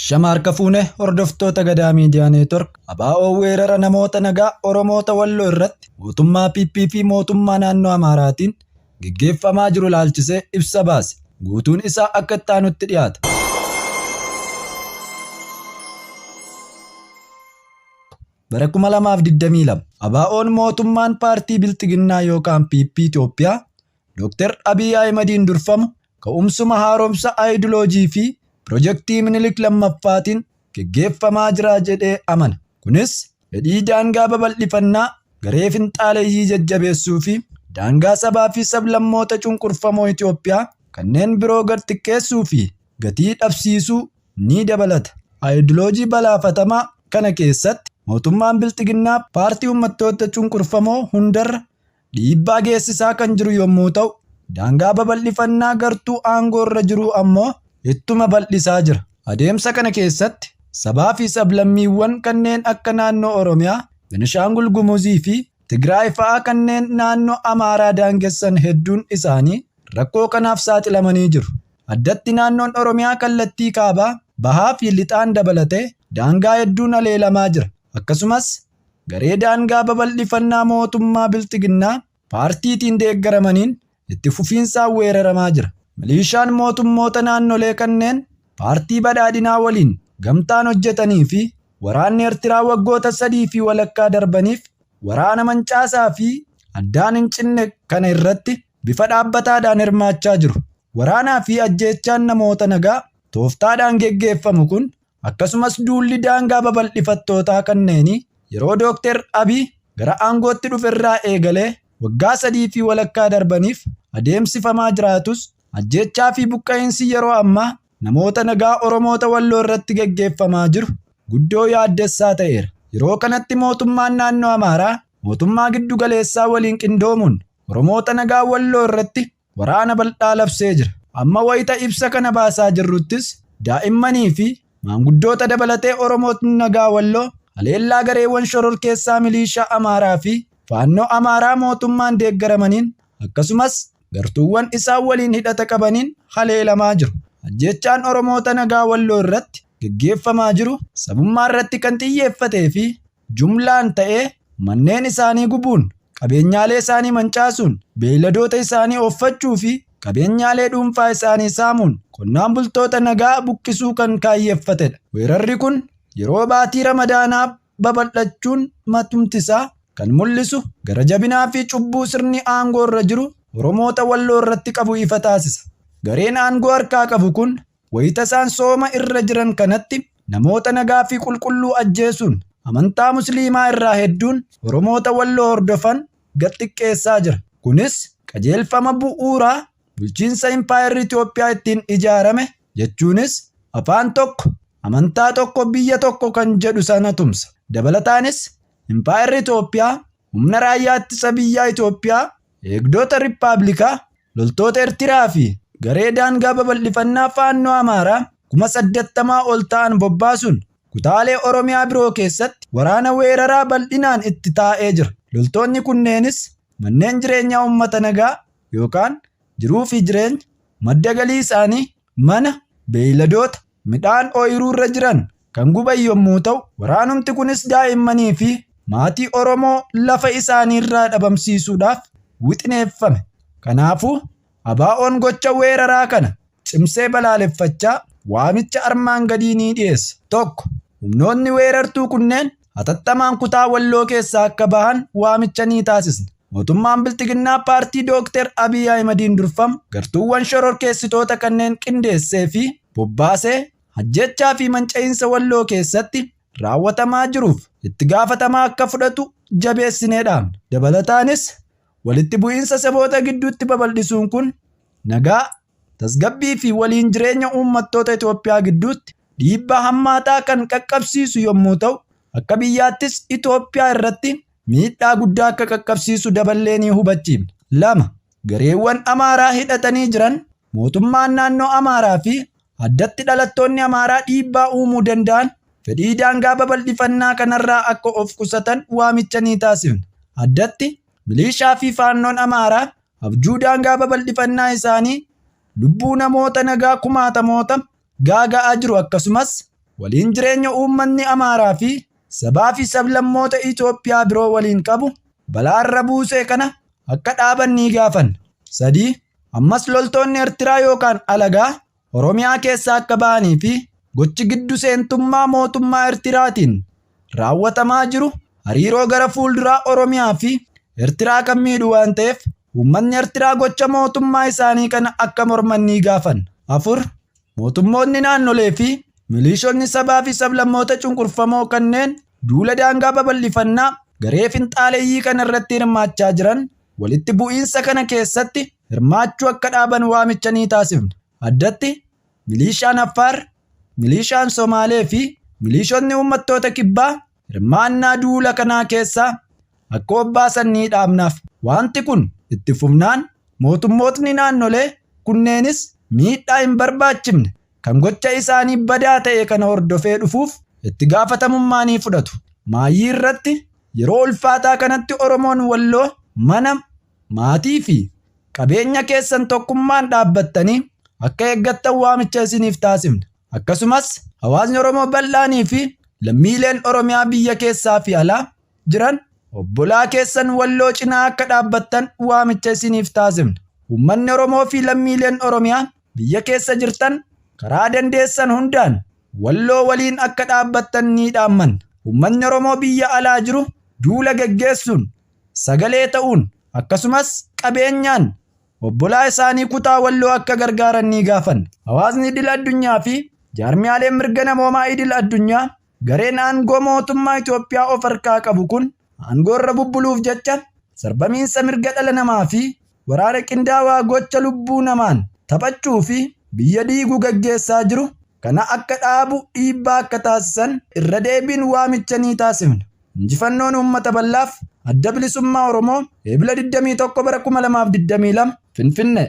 Ashama harka fuune hordoftoota Gadaa Miidiyaa Neetwork ABO weerara namoota nagaa Oromoota Walloo irratti mootummaa PP fi mootummaa naannoo Amaaraatiin geggeeffamaa jiru laalchisee ibsa baase. Guutuun isaa akka itti aanutti dhiyaata. Bara 2022 ABO'n mootummaan paartii Bilxiginnaa yookaan PP Itoophiyaa Dr. Abiy Ahimadiin durfamu ka'umsuma haaromsa aayidiloojii fi pirojektii Minilik lammaffaatiin geggeeffamaa jira jedhee amana. Kunis fedhii daangaa babal'ifannaa garee finxaaleyyii jajjabeessuu fi daangaa sabaa fi sablammoota cunqurfamoo Itoophiyaa kanneen biroo gad xiqqeessuu fi gatii dhabsiisuu ni dabalata. Aayidiloojii balaafatamaa kana keessatti mootummaan Bilxiginnaa paartii uummattoota cunqurfamoo hundarra dhiibbaa geessisaa kan jiru yommuu ta'u, daangaa babal'ifannaa gartuu aangoo irra jiru ammoo ittuma bal'isaa jira. Adeemsa kana keessatti sabaa fi sablammiiwwan kanneen akka naannoo Oromiyaa, Benishaangul Gumuzii fi Tigraay fa'aa kanneen naannoo Amaaraa daangessan hedduun isaanii rakkoo kanaaf saaxilamanii jiru. Addatti naannoon Oromiyaa kallattii kaabaa, bahaa fi lixaan dabalatee daangaa hedduun haleelamaa jira. Akkasumas garee daangaa babal'ifannaa mootummaa Bilxiginnaa paartiitiin deeggaramaniin itti fufiinsaan weeraramaa jira. Milishaan mootummoota naannolee kanneen paartii badhaadhinaa waliin gamtaan hojjetanii fi waraanni Eertiraa waggoota 3.5 darbaniif waraana mancaasaa fi addaan hin cinne kana irratti bifa dhaabbataadhaan hirmaachaa jiru. Waraanaa fi ajjeechaan namoota nagaa tooftaadhaan geggeeffamu kun akkasumas duulli daangaa babal'ifattootaa kanneenii yeroo Dr. Abiy gara aangootti dhuferraa eegalee waggaa 3.5 darbaniif adeemsifamaa jiraatus ajjeechaa fi buqqa'insi yeroo ammaa namoota nagaa Oromoota Walloo irratti geggeeffamaa jiru guddoo yaaddessaa ta'eera. Yeroo kanatti mootummaan naannoo Amaaraa mootummaa giddu galeessaa waliin qindoomuun Oromoota nagaa Walloo irratti waraana bal'aa labsee jira. Amma wayita ibsa kana baasaa jirruttis daa'immanii fi maanguddoota dabalatee Oromootni nagaa Walloo haleellaa gareewwan shororkeessaa milishaa Amaaraa fi faannoo Amaaraa mootummaan deeggaramaniin akkasumas gartuuwwan isaan waliin hidhata qabaniin haleelamaa jiru. Ajjeechaan Oromoota nagaa Walloo irratti geggeeffamaa jiru sabummaa irratti kan xiyyeeffatee fi jumlaan ta'ee manneen isaanii gubuun, qabeenyaalee isaanii mancaasuun, beeyladoota isaanii ooffachuu fi qabeenyaalee dhuunfaa isaanii saamuun qonnaan bultoota nagaa buqqisuu kan kaayyeeffatedha. Weerarri kun yeroo baatii Ramadaanaa babal'achuun matumtisaa kan mul'isu gara jabinaa fi cubbuu sirni aangoo irra jiru Oromoota Walloo irratti qabu ifa taasisa. Gareen aangoo harkaa qabu kun wayita isaan sooma irra jiran kanatti namoota nagaa fi qulqulluu ajjeesuun amantaa musliimaa irraa hedduun Oromoota Walloo hordofan gad xiqqeessaa jira. Kunis qajeelfama bu'uuraa bulchiinsa impaayerri Itoophiyaa ittiin ijaarame jechuunis afaan tokko, amantaa tokko, biyya tokko kan jedhu sana tumsa. Dabalataanis impaayerri Itoophiyaa humna raayyaa ittisa biyyaa Itoophiyaa, eegdota riippaabilikaa, loltoota Eertiraa fi garee daangaa babal'ifannaa faannoo Amaaraa 80,000 ol ta'an bobbaasuun kutaalee Oromiyaa biroo keessatti waraana weeraraa bal'inaan itti taa'ee jira. Loltoonni kunneenis manneen jireenyaa uummata nagaa yookaan jiruu fi jireenya, madda galii isaanii, mana, beeyladoota, midhaan ooyiruu irra jiran kan guban yommuu ta'u, waraanumti kunis daa'immanii fi maatii Oromoo lafa isaanii irraa dhabamsiisuudhaaf wixineeffame. Kanaafuu ABO'n gocha weeraraa kana cimsee balaaleffachaa waamicha armaan gadii ni dhiyeessa. 1. Humnoonni weerartuu kunneen hatattamaan kutaa Walloo keessaa akka bahan waamicha ni taasisna. Mootummaan Bilxiginnaa paartii Dr. Abiy Ahimadiin durfamu gartuuwwan shororkeessitoota kanneen qindeessee fi bobbaasee ajjechaa fi manca'iinsa Walloo keessatti raawwatamaa jiruuf itti gaafatamaa akka fudhatu jabeessinee dhaabna. Dabalataanis walitti bu'iinsa saboota gidduutti babal'isuun kun nagaa, tasgabbii fi waliin jireenya uummattoota Itoophiyaa gidduutti dhiibbaa hammaataa kan qaqqabsiisu yommuu ta'u, akka biyyaattis Itoophiyaa irratti miidhaa guddaa akka qaqqabsiisu daballee ni hubachiifna. 2. Gareewwan Amaaraa hidhatanii jiran mootummaan naannoo Amaaraa fi addatti dhalattoonni Amaaraa dhiibbaa uumuu danda'an fedhii daangaa babal'ifannaa kanarraa akka of qusatan waamicha ni taasifna. Addatti milishaa fi faannoon Amaaraa abjuu daangaa babal'ifannaa isaanii lubbuu namoota nagaa kumaatamoota gaaga'aa jiru akkasumas waliin jireenya uummanni Amaaraa fi sabaa fi sablammoota Itoophiyaa biroo waliin qabu balaarra buusee kana akka dhaaban ni gaafanna. 3. Ammas loltoonni Eertiraa yookaan alagaa Oromiyaa keessaa akka ba'anii fi gochi giddu seentummaa mootummaa Eertiraatiin raawwatamaa jiru hariiroo gara fuulduraa Oromiyaa fi Eertiraa kan miidhu waan ta'eef uummanni Eertiraa gocha mootummaa isaanii kana akka morman ni gaafanna. 4. Mootummoonni naannolee fi milishoonni sabaa fi sablammoota cunqurfamoo kanneen duula daangaa babal'ifannaa garee finxaaleeyyii kana irratti hirmaachaa jiran walitti bu'iinsa kana keessatti hirmaachuu akka dhaaban waamicha ni taasifna. Addatti milishaan Affaar, milishaan Somaalee fi milishoonni uummattoota kibbaa hirmaannaa duula kanaa keessaa akka obbaasan ni dhaabnaaf. Wanti kun itti fufnaan mootummootni naannolee kunneenis miidhaa hin barbaachifne kan gocha isaanii badaa ta'e kana hordofee dhufuuf itti gaafatamummaa ni fudhatu. Maayyii irratti yeroo ulfaataa kanatti Oromoon Walloo mana, maatii fi qabeenya keessan tokkummaan dhaabbattanii akka eeggattan waamicha isiniif taasifna. Akkasumas hawaasni Oromoo bal'aanii fi lammiileen Oromiyaa biyya keessaa fi alaa jiran obbolaa keessan Walloo cinaa akka dhaabbattan waamicha isiniif taasifna. Uummanni Oromoo fi lammiileen Oromiyaa biyya keessa jirtan karaa dandeessan hundaan Walloo waliin akka dhaabbattan ni dhaammanna. Uummanni Oromoo biyya alaa jiru duula geggeessuun, sagalee ta'uun akkasumas qabeenyaan obbolaa isaanii kutaa Walloo akka gargaaran ni gaafanna. Hawaasni idil addunyaa fi jaarmiyaaleen mirga namoomaa idil addunyaa gareen aangoo mootummaa Itoophiyaa of harkaa qabu kun aangoo irra bubbuluuf jecha sarbamiinsa mirga dhala namaa fi waraana qindaawaa gocha lubbuu namaan taphachuu fi biyya diiguu gaggeessaa jiru kana akka dhaabu dhiibbaa akka taasisan irra deebiin waamicha ni taasifna. Injifannoon uummata bal'aaf Adda Bilisummaa Oromoo Eebila 21 bara 2022 Finfinnee.